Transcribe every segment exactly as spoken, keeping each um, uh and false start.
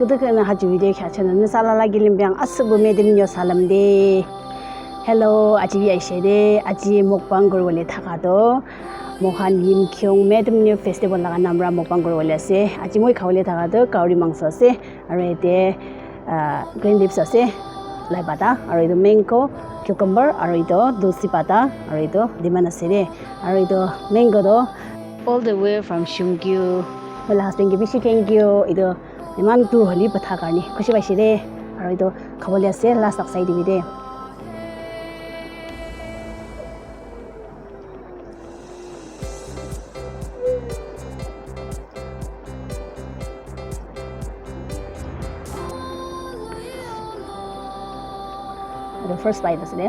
Kutu kana haji video kya channel ni sala lagi limbiang asubu me dim nyo salam de. Hello, aji bi aishe de. Aji mukbang guru wale thaka to. Mohan Yimkhiung me dim nyo festival laga namra mukbang guru wale ase. Aji moi khawale thaka to kauri mangso ase. Aro ete, ah, green leaves ase. Lai pata. Aro etu mango, cucumber. Aro etu tulsi pata. Aro etu lemon ase de. Aro etu mango to all the way from Shungkyu. Wala husband ki bishi thank you. Etu Iman tu holi patha karni khushi paise de, aro etu khabole ase last aksai dibi de. Etu first bite ase de.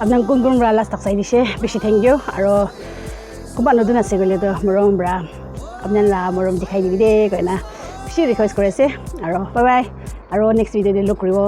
Apni khan kun kun para last tak sai dise, bishi thank you. Aro kunba notun ase koile toh morom para apni khan la morom dikhai dibi de koina bishi request kuri ase. Aro bye bye. Aro next video te log kuribo.